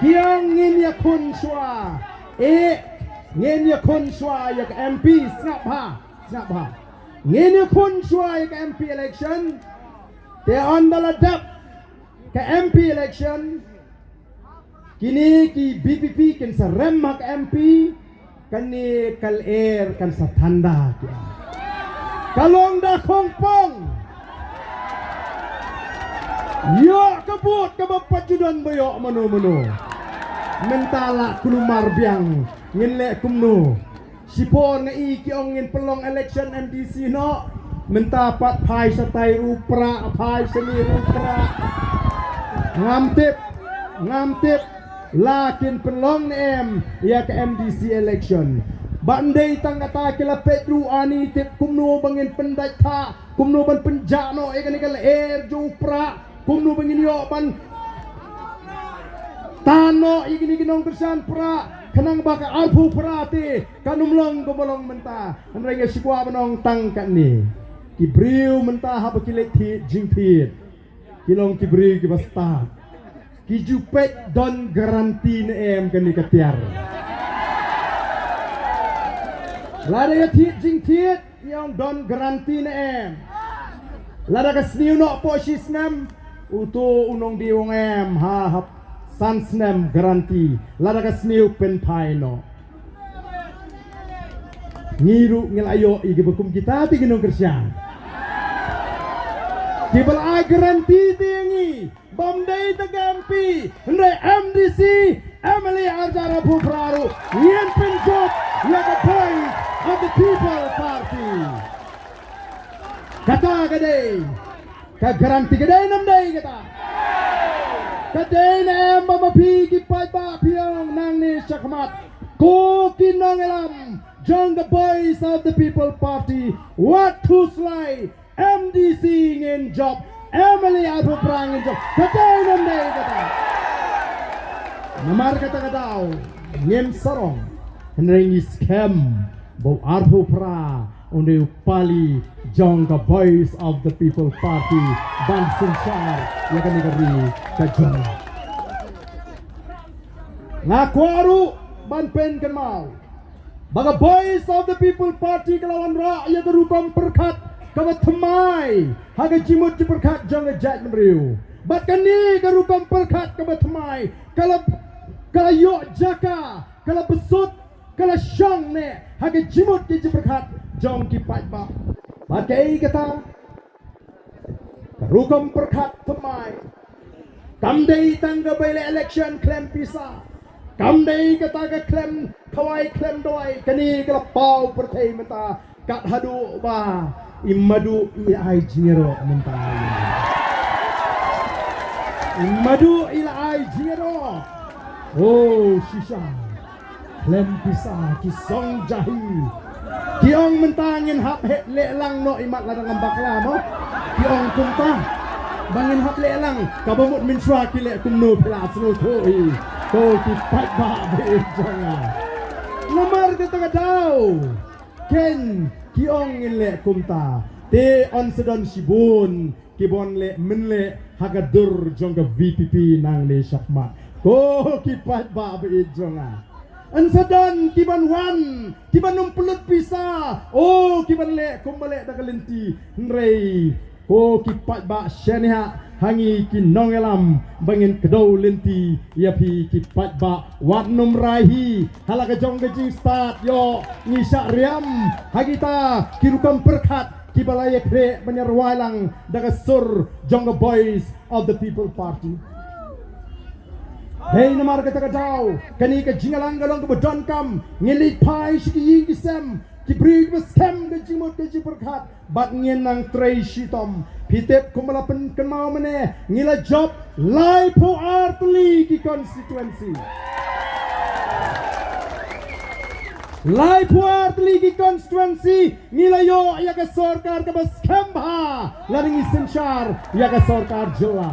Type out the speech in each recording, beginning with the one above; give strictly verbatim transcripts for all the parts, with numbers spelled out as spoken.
Ïa ngin ïakhun shuwa. Eh, ngin ïakhun shuwa ïa ka M P, sngap ha, sngap ha. Ngin ïakhun shuwa ïa ka M P election. Te ynda la dep ka M P election, kine ki V P P kin sa rem ha ka M P, kane ka lyer kan sa thanda ki. Ka long da khongpong. Ïoh ka vote kaba pat ju don ba ïoh mano mano. Mynta la kulmar biang, ngin leh kumno. Shipor nga i ki ong ngin pynlong election M D C noh. Mynta pat phai shatai ruh pra, phai shane ruh pra. Ngam tip, ngam tip la kin pynlong ne em ïa ka M D C election. Ba ym dei tang kata, ki la peit ruh ani tip kumno ba ngin pyndait tha, kumno ban pynjah noh ïa kane ka lyer jong pra, kumno ba ngin ïoh ban tan noh ïa kine ki nongkyrshan pra, khnang ba ka arphew pra te kan ym long kumba long mynta. Hynrei nga shu kwah ban ong tang katne, ki briew mynta haba ki leit thied jingthied, ki long ki briew kiba stad. Ki ju peit don guarantee ne em kane ka tiar. Lada ïa thied jingthied, ïa ong don guarantee ne em. Lada ka sniew noh hapoh shi snem, uto u nongdie u ong em, ha hap san snem guarantee. Lada ka sniew pynphai noh. Ngi ruh ngi la ïoh ïa kiba kum kita te ki nongkyrshan. Kiba la ai guarantee te ïa ngi. Bym dei tang ka M P, hynrei M D C, M L A ar hajar arphew phra ruh, ngin pynjop ïa ka Voice of the People Party. Kata ka dei ka guarantee, ka dei ne ym dei kata? Ka dei ne em ba ma phi ki paidbah phi ong nangne shakhmat, ko ki nongïalam jong ka Voice of the People Party, wat khuslai, M D C ngin jop, M L A arphew phra ngin jop. Ka dei ne ym dei kata? Namar kata ka daw ngim sarong, hynrei ngi skhem ba u arphew phra un dei u pali jong ka Voice of the People Party ban synshar ïa kane ka ri ka jong. Nga kwah ruh ban pynkynmaw ba ka Voice of the People Party ka la wanrah ïa ka rukom pyrkhat kaba thymmai ha ka jingmut jingpyrkhat jong ka jaitbynriew. Bad kane ka rukom pyrkhat kaba thymmai ka la, ka la ïoh jaka, ka la bsut, ka la shong ne ha ka jingmut ka jingpyrkhat jong ki paidbah. Bad kaei kata? Ka rukom pyrkhat thymmai kam dei tang ka bai leh election khlem pisa. Kam dei kata ka khlem khawai khlem dawai, kane ka la paw pyrthei mynta. Kat haduh ba i Madu i ai jingïaroh mynta. I Madu i la ai jingïaroh. Oh, shisha. Khlem pisa ki song jahi. Ki ong mynta ngin hap leh lang noh, imat la dang bakla mo. Ki ong kumta ba ngin hap leh lang, kaba mut mynshuwa ki leh kumno phi la sngewthuh hi. Ko ki paidbah ba ïeit jong nga. Namar kata ka daw ken ki ong ngin leh kumta. Te yn sa don shibun ki ban leh mynleh ha ka dur jong ka V P P nangne shakhmat. Ko ki paidbah ba ïeit jong nga. Yn sa don ki ban wan, ki ban ym pynlut pisa. Oh, ki ban leh kumba leh da ka lynti. Hynrei ko ki paidbah, shaniah ha ngi ki nongïalam ba ngin kdew lynti ïa phi ki paidbah. Wat nym rai hi ha la ka jong ka jingstad, ïoh ngi shah riam ha kita ki rukom pyrkhat kiba la ïakhreh ban ïarwai lang da ka sur jong ka Voice of the People Party. Hei, namar kata ka daw kane ka jingïalang ka long kaba donkam. Ngin leit phai sha ki ïing ki sem, ki briew kiba skhem ka jingmut ka jingpyrkhat, bad ngin nang trei shitom. Phi tip kumba la pynkynmaw mynne, ngi la jop laiphew ar tylli ki constituency. Laiphew ar tylli ki constituency ngi la ïoh ïa ka sorkar kaba skhem bha lada ngi synshar ïa ka sorkar jylla.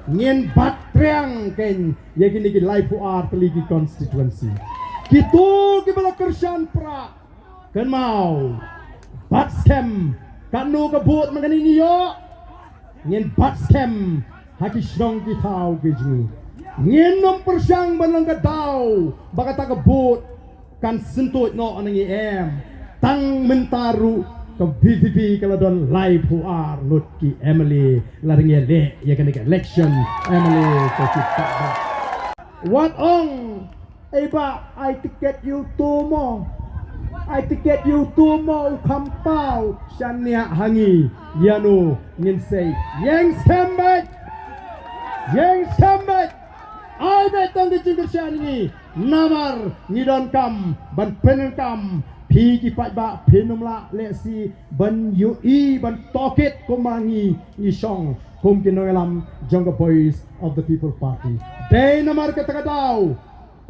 Ngin bat triang kein ïa kine ki laiphew ar tylli ki constituency. Kito kiba la kyrshan prah, kynmaw, bat skhem. Katno ka vote mynta ngi ïoh, ngin bat skhem ha ki shnong ki thaw ki jong ngi. Ngin nym pyrshang ban long ka daw ba kata ka vote kan syntuid noh na ngi, em. Tang mynta ruh ka V P P ka la don laiphew ar ngut ki M L A la rngeh leh ïa kane ka election M L A ka ki paidbah. Wat ong, "Ei bah, ai tiket ïa uto mo. Ai tiket ïa uto mo u kham paw." Shaniah ha ngi, ïano ngin sei? Ïeng skhem beit. Ïeng skhem beit. Ai beit tang ka jingkyrshan ngi. Namar ngi donkam ban pyndonkam. Phi ki paidbah phin ym lah lehse ban ïohi ban tohkit kumba ngi ngi shong kum ki nongïalam jong ka Voice of the People Party. Dei namar kata ka daw,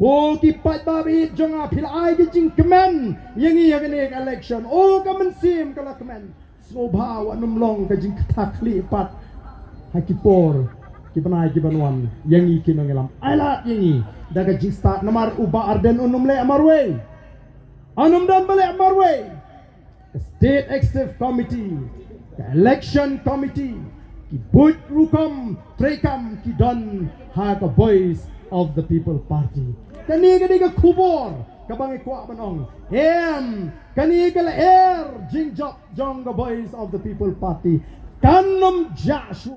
ko ki paidbah ba ïeit jong nga, phi la ai ka jingkmen ïa ngi ha kane ka election. O ka mynsiem ka la kmen. Sngewbha wat nym long ka jingkta khlieh pat ha ki por ki bnai ki ban wan ïa ngi ki nongïalam. Ai lad ïa ngi da ka jingstad, namar u Bah Ardent un ym leh marwei. Un ym don ba leh marwei. Ka State Executive Committee, ka Election Committee, ki buit rukom treikam ki don ha ka Voice of the People Party. Kane ka dei ka khubor kaba ngi kwah ban ong. Em, kane ka lyer jingjop jong ka Voice of the People Party kan nym jah shuh.